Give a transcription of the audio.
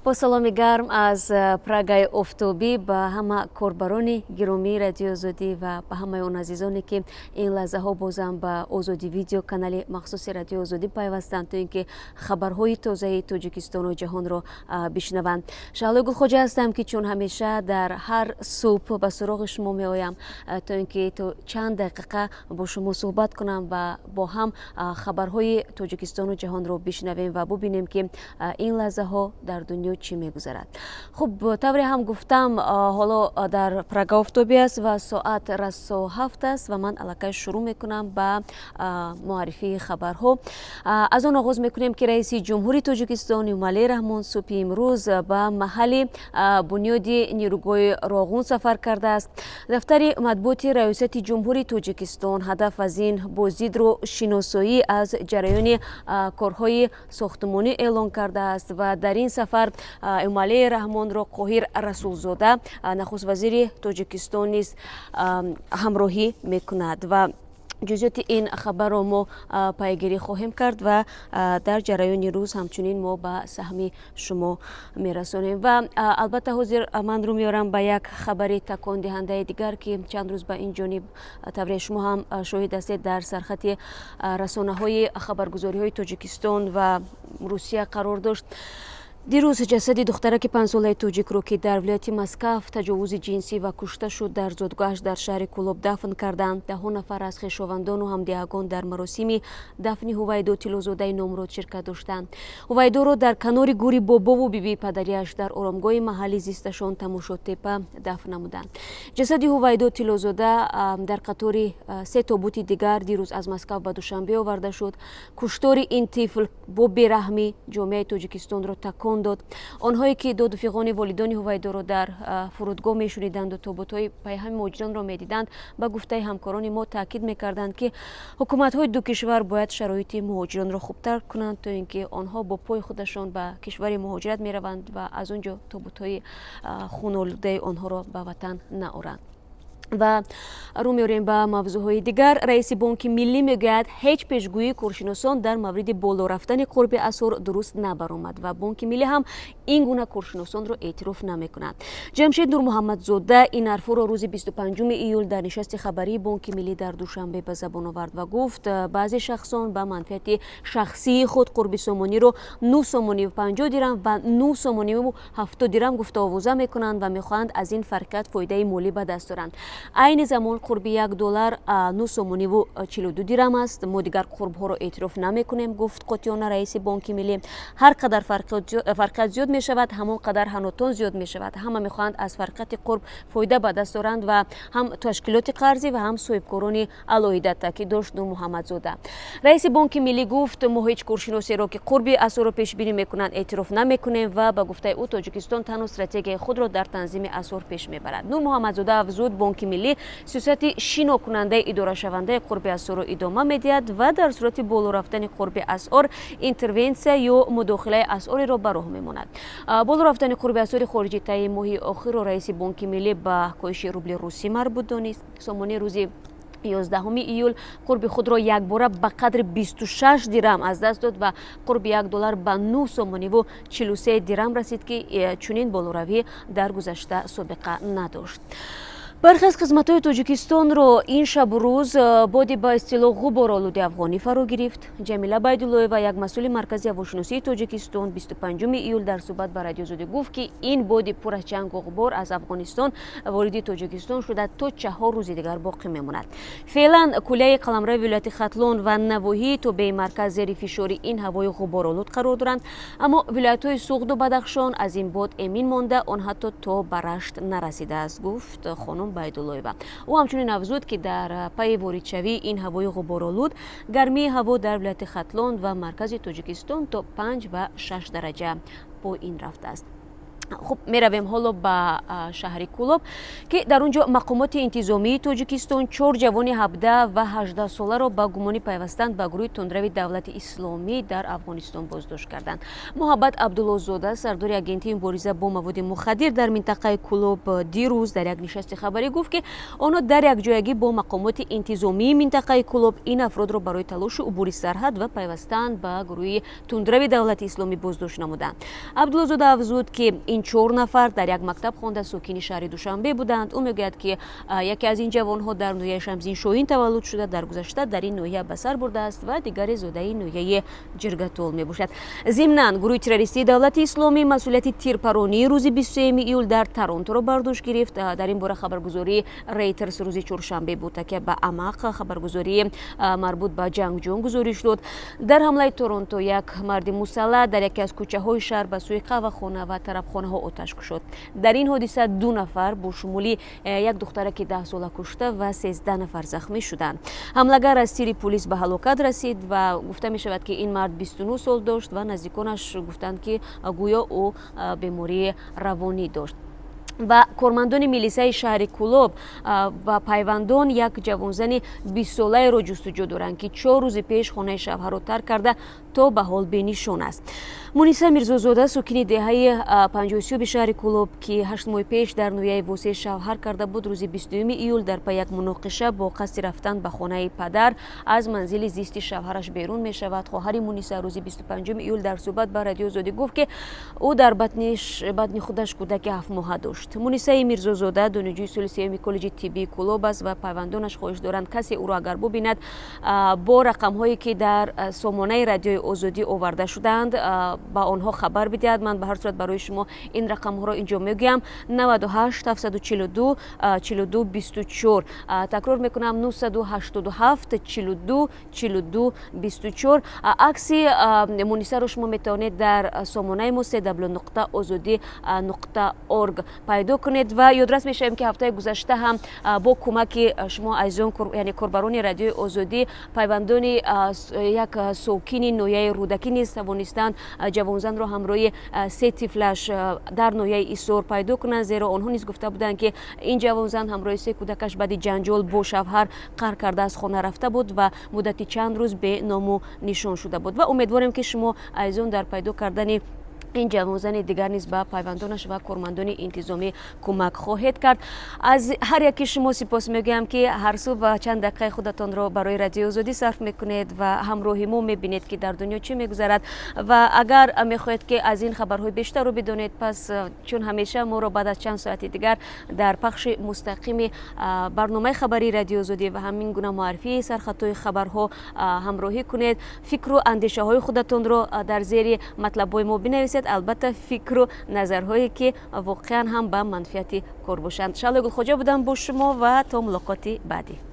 Бо саломи гарм аз Прагаи офтобӣ ба ҳама корбарони гиромии Радиои Озодӣ ва ба ҳамаи он азизоне, ки ин лаҳзаҳо бозам ба Озодӣ Видео, канали махсуси Радиои Озодӣ, пайвастанд, то ин ки хабарҳои тозаи Тоҷикистону ҷаҳонро бишнаванд. Шаҳлои Гулхоҷа ҳастам, ки чун ҳамеша дар ҳар субҳ ба суроғи шумо меоям, то ин ки то чанд дақиқа бо шумо суҳбат кунам ва бо ҳам хабарҳои Тоҷикистону ҷаҳонро бишнавем ва бубинем, ки ин лаҳзаҳо дар дунё чӣ мегузарад. Хуб, тавре ҳам гуфтам, ҳоло дар Прага офтобӣ аст ва соат расо 7 аст ва ман аллакай шурӯъ мекунам ба муаррифии хабарҳо. Аз он оғоз мекунем, ки раиси ҷумҳури Тоҷикистон Эмомалӣ Раҳмон субҳи имрӯз ба маҳалли бунёди нерӯгоҳи Роғун сафар кардааст. Дафтари матбуоти Раёсати Ҷумҳури Тоҷикистон ҳадаф аз ин боздидро шиносоӣ аз ҷараёни корҳои сохтмонӣ эълон кардааст ва дар ин сафар Эмомалӣ Раҳмонро Қоҳир Расулзода, нахуствазири Тоҷикистон, низ ҳамроҳӣ мекунад ва ҷузъиёти ин хабарро мо пайгирӣ хоҳем кард ва дар ҷараёни рӯз ҳамчунин мо ба саҳми шумо мерасонем. Ва албатта, ҳозир ман рӯ меорам ба як хабари такондиҳандаи дигар, ки чанд рӯз ба ин ҷониб, тавре шумо ҳам шоҳид ҳастед, дар сархати расонаҳои хабаргузориҳои Тоҷикистон ва Русия қарор дошт. Дирӯз ҷасади духтараки 5-солаи тоҷикро, ки дар вилояти Москав таҷовузи ҷинсӣ ва кушта шуд, дар зодгоҳаш дар шаҳри Кӯлоб дафн карданд. Даҳҳо нафар аз хешовандону ҳамдиҳагон дар маросими дафни Ҳувайдо Тиллозодаи номрод ширкат доштанд. Ҳувайдоро дар канори гӯри бобову бибии падариаш дар оромгоҳи маҳалли зисташон, Тамошотепа, дафн намуданд. Ҷасади Ҳувайдо Тиллозода дар қатори се тобути дигар дирӯз аз Москав ба Душанбе оварда шуд. Куштори ин тифл бо бераҳмӣ ҷомеаи Тоҷикистонро такон дод. Онҳое, ки доду фиғони волидони Ҳувайдоро дар фурудгоҳ мешуниданду тобутҳои пайҳами муҳоҷиронро медиданд, ба гуфтаи ҳамкорони мо, таъкид мекарданд, ки ҳукуматҳои ду кишвар бояд шароити муҳоҷиронро хубтар кунанд, то ин ки онҳо бо пои худашон ба кишвари муҳоҷират мераванд ва аз он ҷо тобутҳои хунолудаи онҳоро ба ватан наоранд. Ва рӯ меорем ба мавзӯъҳои дигар. Раиси Бонки Миллӣ мегӯяд, ҳеҷ пешгӯии коршиносон дар мавриди боло рафтани қурби асъор дуруст набаромад ва Бонки Миллӣ ҳам ин гуна коршиносонро эътироф намекунад. Ҷамшед Нурмуҳаммадзода ин ҳарфҳоро рӯзи 25 июл дар нишасти хабарии Бонки Миллӣ дар Душанбе ба забон овард ва гуфт, баъзе шахсон ба манфиати шахсии худ қурби сомониро 9 сомониву 50 дирам ва 9 сомониву 70 дирам гуфта овоза мекунанд ва мехоҳанд аз ин фарқият фоидаи молӣ ба даст оранд. Айни замон қурби 1 доллар 9 сомониву 42 дирам аст. Мо дигар қурбҳоро эътироф намекунем, гуфт қотеона раиси Бонки Миллӣ. Ҳар қадар фарқият зиёд мешавад, ҳамон қадар ҳанотон зиёд мешавад. Ҳама мехоҳанд аз фарқияти қурб фоида ба даст оранд ва ҳам ташкилоти қарзӣ ва ҳам соҳибкорони алоҳида, таъкид дошт Нурмуҳаммадзода. Раиси Бонки Миллӣ гуфт, мо ҳеҷ коршиносеро, ки қурби асъорро пешбинӣ мекунанд, эътироф намекунем ва ба гуфтаи ӯ, Тоҷикистон танҳо стратегияи худро дар танзими асъор пеш мебарад. Нурмуҳаммадзода афзуд, Бонки Миллӣ сиёсати шинокунандаи идорашавандаи қурби асъорро идома медиҳад ва дар сурати боло рафтани қурби асъор интервенсия ё мудохилаи асъориро ба роҳ мемонад. Боло рафтани қурби асъори хориҷӣ таи моҳи охирро раиси Бонки Миллӣ ба коҳиши рубли русӣ марбут донист. Сомонӣ рӯзи 11 июл қурби худро якбора ба қадри 26 дирам аз даст дод ва қурби 1 доллар ба 9 сомониву 43 дирам расид, ки чунин болоравӣ дар гузашта собиқа надошт. Бархе аз қисматҳои Тоҷикистонро ин шабу рӯз боди ба истилоҳ ғуборолуди афғонӣ фаро гирифт. Ҷамила Байдуллоева, як масъули Маркази ҳавошиносии Тоҷикистон, 25 июл дар суҳбат ба Радиои Озодӣ гуфт, ки ин боди пур аз чангу ғубор аз Афғонистон вориди Тоҷикистон шуда, то 4 рӯзи дигар боқӣ мемонад. Феълан куллияи қаламрави вилояти Хатлон ва навоҳии тобеи марказ зери фишори ин ҳавои ғуборолуд қарор доранд, аммо вилоятҳои Суғду Бадахшон аз ин бод эмин монда, он ҳатто то ба Рашт нарасидааст, гуфт хонум Байдуллоева. Ӯ ҳамчунин афзуд, ки дар пайи воридшавии ин ҳавои ғуборолуд гармии ҳаво дар вилояти Хатлон ва маркази Тоҷикистон то 5 ва 6 дараҷа поин рафтааст. Хуб, меравем ҳоло ба шаҳри Кӯлоб, ки дар он ҷо мақомоти интизомии Тоҷикистон чор ҷавони 17 ва 18 соларо ба гумони пайвастан ба гурӯҳи тундрави Давлати Исломӣ дар Афғонистон боздошт карданд. Муҳаббат Абдуллозода, сардори Агентии мубориза бо маводи мухаддир дар минтақаи Кӯлоб, дирӯз дар як нишасти хабарӣ гуфт, ки онҳо дар якҷоягӣ бо мақомоти интизомии минтақаи Кӯлоб ин афродро барои талоши убури сарҳад ва пайвастан ба гурӯҳи тундрави Давлати Исломӣ боздошт намуданд. Абдуллозода афзуд, ки ин чор нафар дар як мактаб хонда, сокини шаҳри Душанбе буданд. Ӯ мегӯяд, ки яке аз ин ҷавонҳо дар ноҳияи Шамсиддин Шоҳин таваллуд шуда, дар гузашта дар ин ноҳия ба сар бурдааст ва дигаре зодаи ноҳияи Ҷиргатол мебошад. Зимнан, гурӯҳи террористии Давлати Исломӣ масъулияти тирпаронии рӯзи 23 июл дар Торонторо бар дӯш гирифт. Дар ин бора хабаргузории Рейтерс рӯзи чоршанбе бо такя ба Амақ, хабаргузории марбут ба ҷангҷӯён, гузориш дод. Дар ҳамлаи Торонто як марди мусаллаҳ дар яке аз кӯчаҳои шаҳр ба сӯи қаҳвахона ва тарабхонаҳо оташ кушод. Дар ин ҳодиса ду нафар, бо шумули як духтараки 10-сола, кушта ва 13 нафар захмӣ шуданд. Ҳамлагар аз тири пулис ба ҳалокат расид ва гуфта мешавад, ки ин мард 29 сол дошт ва наздиконаш гуфтанд, ки гӯё ӯ бемории равонӣ дошт. Ва кормандони милисаи шаҳри Кӯлоб ва пайвандон як ҷавонзани 20-солаеро ҷустуҷӯ доранд, ки 4 рӯзи пеш хонаи шавҳарро тарк карда, то ба ҳол бенишон аст. Муниса Мирзозода, сокини деҳаи Панҷосиёби шаҳри Кӯлоб, ки 8 моҳи пеш дар ноҳияи Восеъ шавҳар карда буд, рӯзи 22 июл дар пай як муноқиша бо қасди рафтан ба хонаи падар аз манзили зисти шавҳараш берун мешавад. Хоҳари Муниса рӯзи 25 июл дар суҳбат ба Радиои Озодӣ гуфт, ки ӯ дар батни худаш кӯдаки 7-моҳа дошт. Мунисаи Мирзозода донишҷӯи соли сеюми коллеҷи тиббии Кӯлоб аст ва пайвандонаш хоҳиш доранд, касе ӯро агар бубинад, бо рақамҳое, ки дар сомонаи Радиои Озодӣ оварда шудаанд, ба онҳо хабар бидиҳад. Ман ба ҳар сурат барои шумо ин рақамҳоро инҷо мегӯям: 98 742 42 24. Такрор мекунам: 987 42 42 24. Акси Мунисаро шумо метавонед дар сомонаи мо cw.ozodi.org пайдо кунед. Ва ёдрас мешавем, ки ҳафтаи гузашта ҳам бо кӯмаки шумо, азизон, яъне корбарони Радиои Озодӣ, пайвандони як сокини ноҳияи Рӯдакӣ низ тавонистанд ҷавонзанро ҳамроҳи се тифлаш дар ноҳияи Исор пайдо кунанд, зеро онҳо низ гуфта буданд, ки ин ҷавонзан ҳамроҳи се кӯдакаш баъди ҷанҷол бо шавҳар қаҳр карда, аз хона рафта буд ва муддати чанд рӯз бе ному нишон шуда буд. Ва умедворем, ки шумо, азизон, дар пайдо кардани ин ҷавонзани дигар низ ба пайвандонаш ва кормандони интизомӣ кӯмак хоҳед кард. Аз ҳар яки шумо сипос мегӯям, ки ҳар субҳ чанд дақиқаи худатонро барои Радиои Озодӣ сарф мекунед ва ҳамроҳи мо мебинед, ки дар дунё чӣ мегузарад. Ва агар мехоҳед, ки аз ин хабарҳои бештарро бидонед, пас чун ҳамеша моро баъд аз чанд соати дигар дар пахши мустақими барномаи хабарии Радиои Озодӣ ва ҳамин гуна муаррифии сархатҳои хабарҳо ҳамроҳӣ кунед. Фикру андешаҳои худатонро дар зери матлабҳои мо бинависед, албатта, фикру назарҳое, ки воқеан ҳам ба манфиати кор бошанд. Шаҳлои Гулхоҷа будам бо шумо ва то мулоқоти баъдӣ.